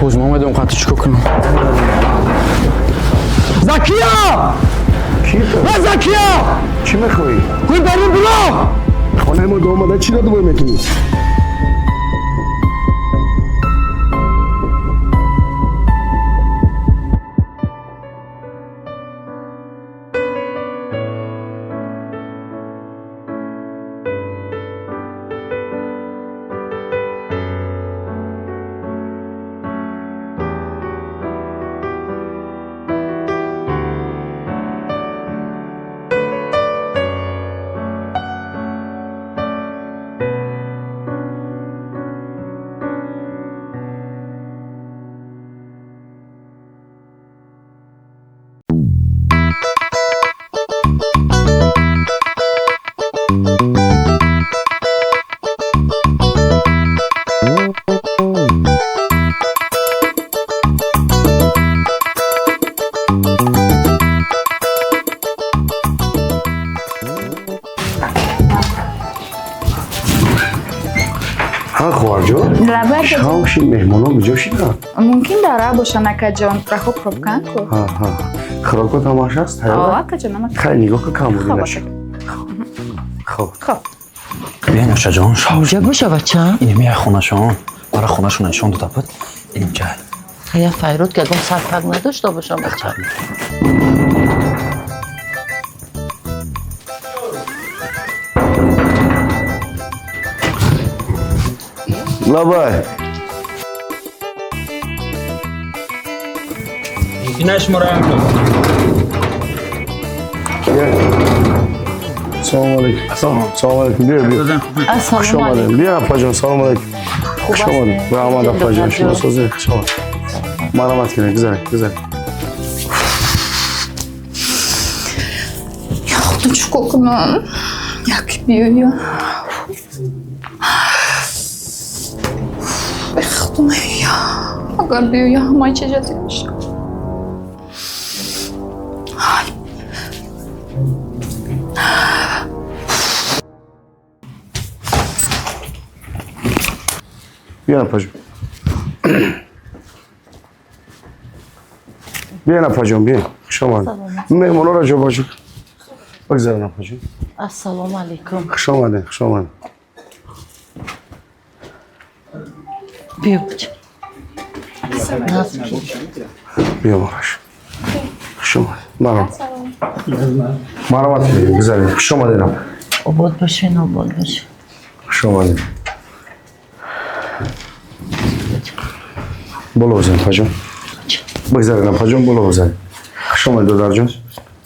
Ҳуз ма омадам қати чико кунам? Закия! Ки ту? Ва Закия! Чӣ мехоҳӣ? Гул барин биё! Хонаи мо омада чӣ додубой мекунӣ? Ҳа, хоҳарҷон, шавши меҳмонон куҷо шиданд? Мумкин дара бошанд, акаҷон. Рахо пробкан ку. Ҳа, хӯрокот ҳамаш аст тайёр? Акаҷон, ама. Хай, нигоҳ ка, кам буди Хоб, нашуд. Хоб. Хоб. Биён, очаҷон, шав. Куҷа боша, бача? Инами я хонашон. Мара хонашон нишон дода буд. Инҷа. Я файрод ки ягон сарфак надошта бошам, бача. Лабай. Инаш мораям. Салому алейкум. Салому алейкум. Биё, биё. Хуш Ассалому омадед. алейкум. Биё, апаҷон, салому алейкум. Хуш омадед. Раҳмат, апаҷон, шумо созед. Хуш омадед. Марҳамат кунед, гузаред, гузаред. Худо, чико кунам? Як биёя. Худоя. Агар биёя, ҳамаи чиз ҷазир мешавад. Ай. Биё, апаҷон. Биён, апаҷон, биён. Хуш омадед. Меҳмонҳоро ҷо ба ҷо бигзарен, апаҷон. Ассалому алейкум. Хуш омадед, хуш омадед. Биё, бача. Биё, мараш. Хуш омадед. Марҳамат. Марҳамат кунед, гузаред. Хуш омадед, апа. Обод бошен, обод бошен. Хуш омадед. Боло бизан, апаҷон. Бигзаред, апаҷон, боло бизанед. Хуш омадед, додарҷон.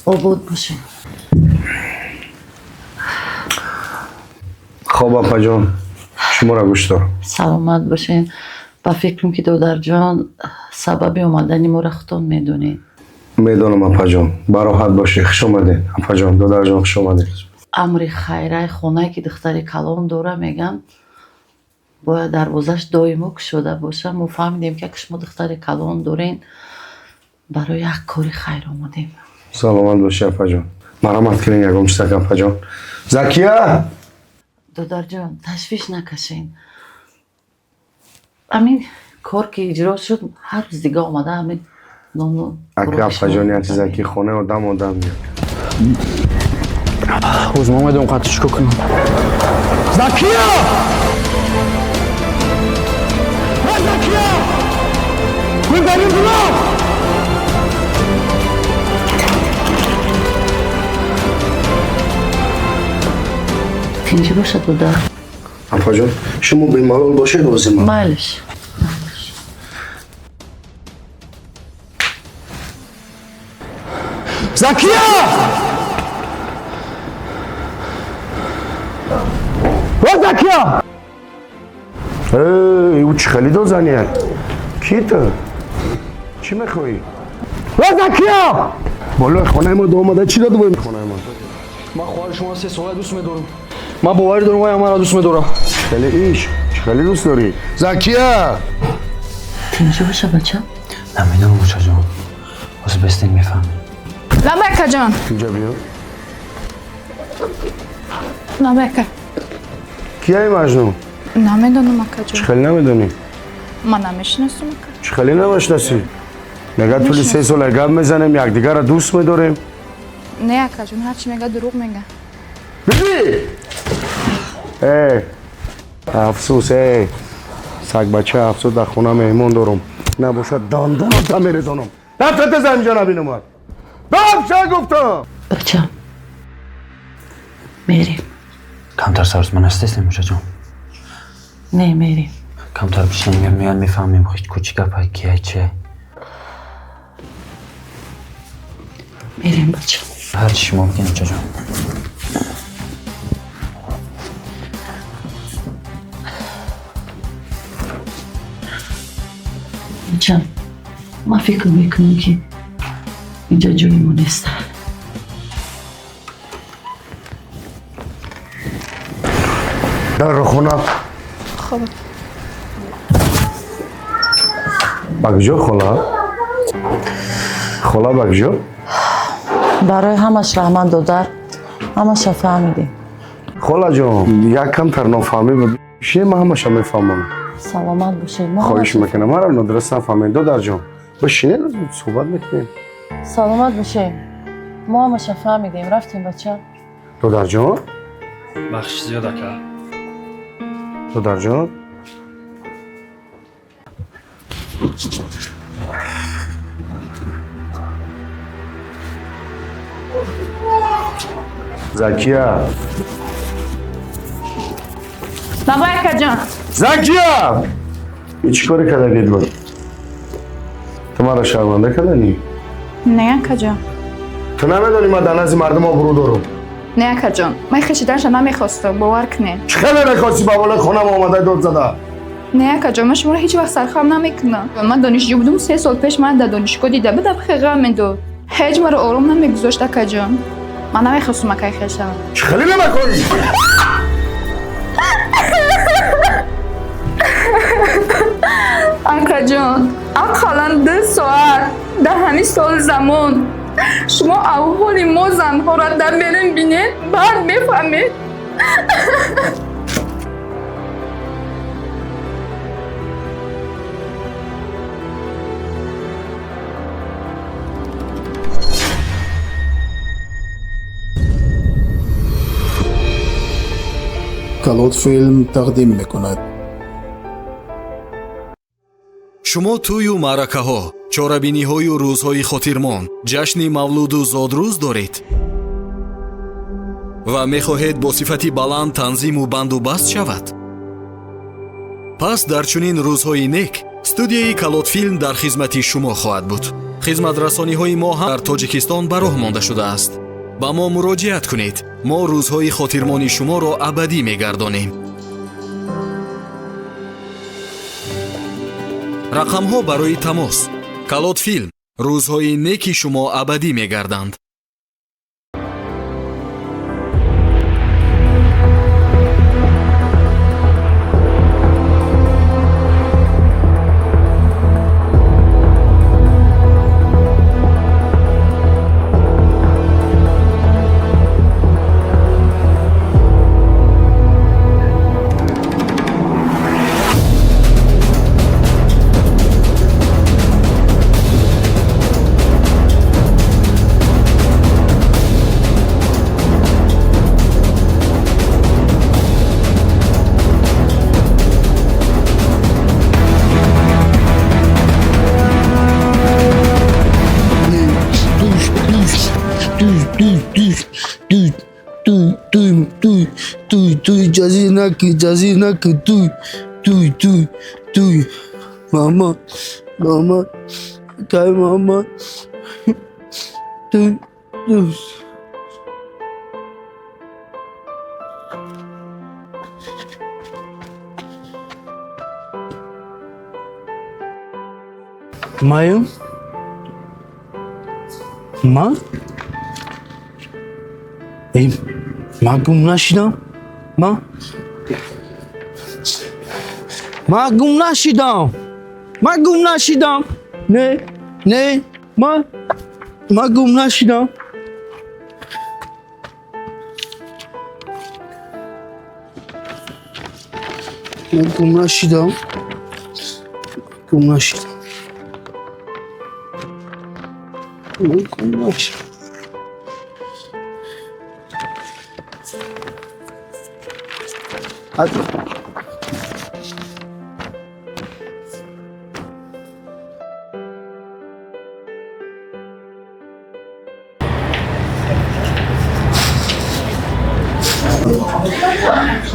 Обод бошен. Хоб, апаҷон, шуморо гӯш дорам. Саломат бошен. Ба фикрам ки, додарҷон, сабаби омадани моро худтон медонед. Медонам, апаҷон, бароҳат бошед. Хуш омадед, апаҷон, додарҷон, хуш омадед. Амри хайрай, хонае ки духтари калон дора, мегам, бояд дарвозаш доимо кушода боша. Мо фаҳмидем, ки як шумо духтари калон дорен, барои як кори хайр омадем. Саломат бошед, апаҷон. Марҳамат кунед, ягон чизак, апаҷон. Закия! Додарҷон, ташвиш накашен. Ҳамин кор ки иҷро шуд, ҳар рӯз дига омада ҳамин нону Ака, апаҷон, як чизак, ки хонаи одам одам меяд. Ҳуз ма омадам қати чико кунам? Закия! Ва Закия! Гул барин биё! Тинҷӣ бошад, додар. Апаҷон, шумо бемалол бошед, озима. Майлиш. Закия! Ва Закия! Эй, ӯ чӣ хеле дозания? Ки ту? Чӣ мехоҳӣ? Ва Закия! Болои хонаи мо омада чӣ додубой хонаи мо? Ман хоҳари шумо 3 сола дӯст медорам. Ман боварӣ дорам, вай маро дӯст медорад. Хеле иш, чӣ хеле дӯст дорӣ? Закия! Тинҷӣ боша, бача. Намедонам, очаҷон. Ҳозир бестен мефаҳмем. Лабай, акаҷон. Инҷа биё. Лабай, ака. Кияи Маҷнун? Намедонам, акаҷон. Чӣ хеле намедонӣ? Ман намешиносам, ака. Чӣ хеле намешиносӣ? Мега тӯли 3 сол гап мезанем, якдигарро дӯст медорем. Не, акаҷон, ҳарчи мега дурӯғ мега. Биби! Э, афсӯс, э, сагбача, афсӯс, дар хона меҳмон дорум. Набошад, дандоната мерезонам. Рафта тез инҷа набинамад. Рафта гуфтам! Бачам, мерем. Камтар сарс ман ҳастестем, мушаҷон. Не, мерем. Камтар бишинем, меян мефаҳмем кучи гапай, кияй, чия. Мерем, бачам. Ҳарчи шумо бигин, мушаҷон. Бачам, ман фикр мекунам, ки инҷа ҷои мо нест. Дар хона. Хоб. Ба куҷо, хола? Хола, ба куҷо? Барои ҳамаш раҳмат, додар, ҳамаша фаҳмидем. Холаҷон, як камтар нофаҳмӣ буд. Бишинем, ман ҳамаша мефаҳмам. Саломат бошед. Мо Хоҳиш ҳамаша- мекунам, маро нодуруст нафаҳмед, додарҷон. Бишинед, суҳбат мекунем. Саломат бошед. Мо ҳамаша фаҳмидем. Рафтем, бача. Додарҷон? Бахши зиёд, ака. Додарҷон? Закия! Бабай, акаҷон. Закия! И чӣ коре кардагид буд? Ту маро шарманда карданӣ? Не, акаҷон. Ту намедонӣ ман дар назди мардум обрӯ дорам? Не, акаҷон, ман хешиданша намехостам, бовар кунед. Чӣ хеле мехости, ба болои хонам омада дод зада? Не, акаҷон, ман шуморо ҳеҷ вақт сархам намекунам. Ман донишҷӯ будум, 3 сол пеш ман дар донишгоҳ дида будам, хеле ғам медод. Ҳеҷ маро ором намегузошт, акаҷон. Ман намехостум акай хел шавам. Чӣ хеле намекунӣ? Акаҷон, ақаллан 2 соат дар ҳамин сол замон шумо аҳволи мо занҳоро дар берун бинед, баъд мефаҳмед. Калот филм тақдим мекунад. Шумо тӯю маъракаҳо, чорабиниҳою рӯзҳои хотирмон, ҷашни мавлуду зодрӯз доред ва мехоҳед бо сифати баланд танзиму банду баст шавад? Пас дар чунин рӯзҳои нек студияи Калотфилм дар хизмати шумо хоҳад буд. Хизматрасониҳои мо ҳам дар Тоҷикистон ба роҳ монда шудааст. Ба мо муроҷиат кунед, мо рӯзҳои хотирмони шуморо абадӣ мегардонем. Рақамҳо барои тамос. Калотфилм, рӯзҳои неки шумо абадӣ мегарданд. Туй, туй, ҷазир наки, ҷазир наки, туй, туй, туй, туй. Мама, мама, кай мама. Туй, туй. Маем? Ма? Эй, ма гум нашидам? Ма? Ма гум нашидам! Ма гум нашидам! Не, не, ма гум нашидам. Ма гум нашидам. Гум нашидам. Ман гум нашидам.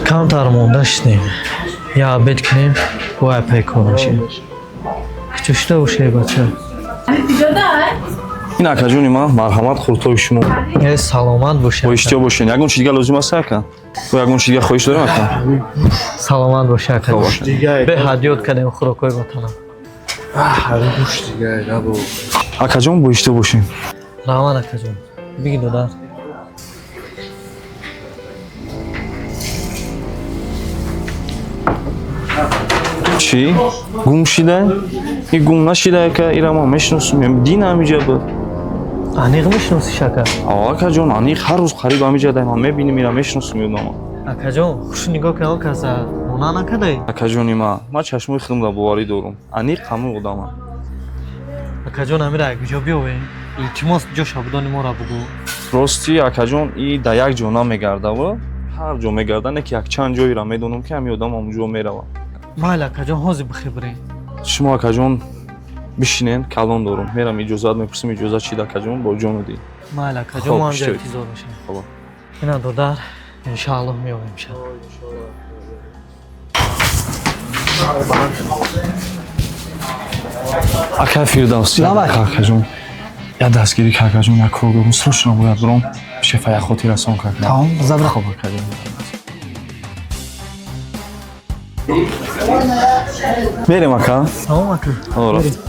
Камтар монда шудем, я обед кунем, бояд пайкор бошем. Куҷо шуда бошед, бача? Ин акаҷони ман, марҳамат, хурдҳои шумо. Э, саломат бошед. Бо иштиҳо бошед. Ягон чиз дига лозим аст, ака? Ё ягон чиз дига хоҳиш дорем, ака? Саломат бошед, ака. Хоб бошед. Беҳад ёд кардем хӯрокҳои ватанам. Акаҷон, бо иштиҳо бошем. Раҳмат, акаҷон. Биги, додар. Чӣ, гум шида? И гум нашида, ака, ира ман мешиносум, дин ҳамиҷа буд. Аниқ мешиносиш, ака? О, акаҷон, аниқ, ҳар рӯз қариб ҳамиҷа дай ман мебинем, ира мешиносум, ёдама. Акаҷон, хуш нигоҳ кун, он каса мона накардаи? Акаҷони ман, ман чашмои худамда боварӣ дорум, аниқ ҳамон одама. Акаҷон, амира куҷо биёвем? Илтимос, ҷоша будони моро бугӯ. Рости, акаҷон, и да як ҷо намегардаву ҳар ҷо мегарда, не ки якчанд ҷоеро медонам, ки ҳамин одам ҳамон ҷо меравад. Майли, акаҷон, ҳозир бихебирем. Шумо, акаҷон, бишинен, калон дорум, мерам иҷозат мепурсим. Иҷозат чида, акаҷон, бо ҷону дил. Майли, акаҷон, Хоб, мо ҳамҷа шуд. интизор мешавем. Хоб. Ина, додар, иншааллоҳ меёвем ша. Ака Фирдавс. Давай. Акаҷон, я дастгирӣ, акаҷон, як кор дорум, срочно бояд биром, шефа як хотиррасон кард. Тамом, забра. Хоб, акаҷон. Мерем, ака. Тамом, ака. О, рафт.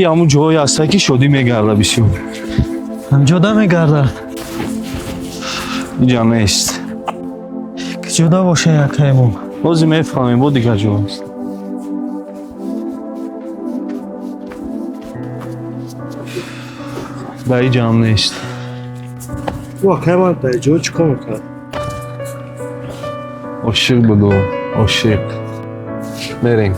И ҳамун ҷое ҳаста, ки шодӣ мегарда бисёр. Ҳамҷода мегардад. Иҷа нест. Куҷода боша якаемо? Бози мефаҳмем, бо дигар ҷо аст. Дар иҷа ҳам нест. Акай ман дар ҷо чӣ кор мекард? Ошиқ буду, ошиқ. Мерем.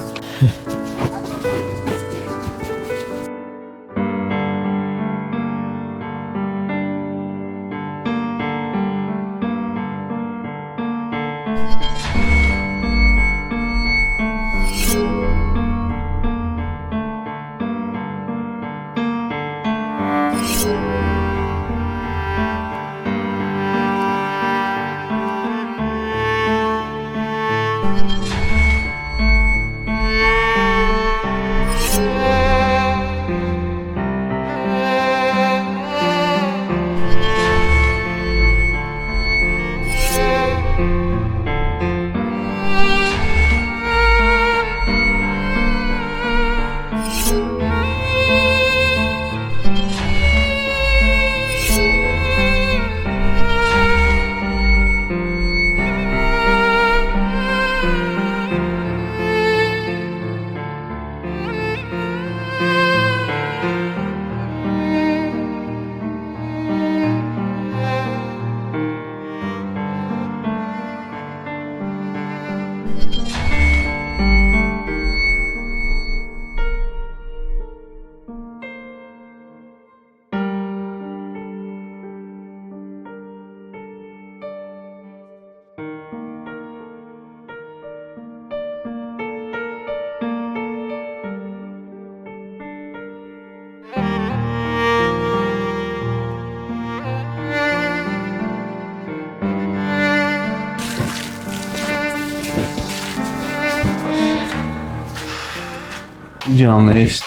Инҷам нест.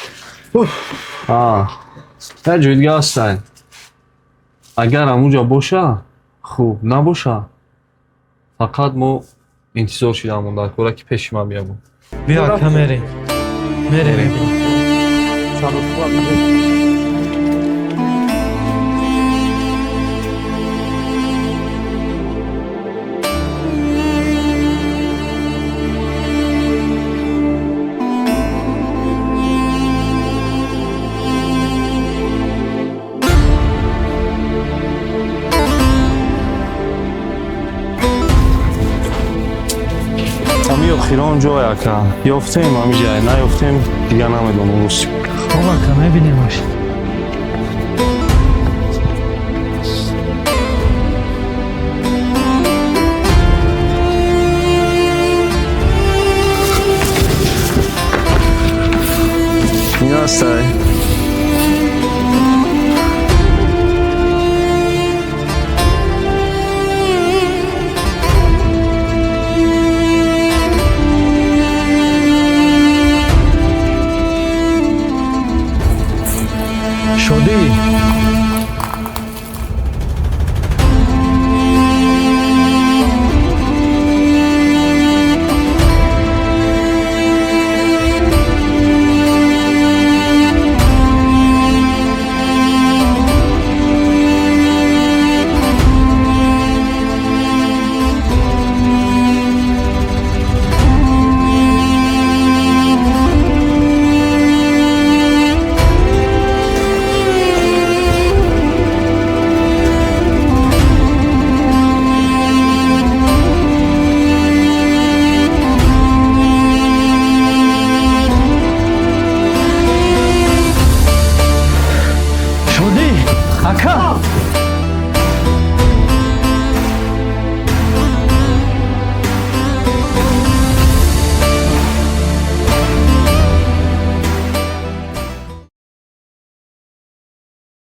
Як ҷои дига ҳастай. Агар ҳамунҷа боша, хуб, набоша, фақат мо интизор шидаамон дар кора, ки пеши ман биябо. Биё, ака, мерем. Мерем, мебинем. Ҳами охирон ҷой, ака. Ёфтем ҳами ҷай, наёфтем, дигар намедонам, рости. Хоб, ака, мебинемаш. Ин ҳастай. Шодӣ. Шодӣ, ака.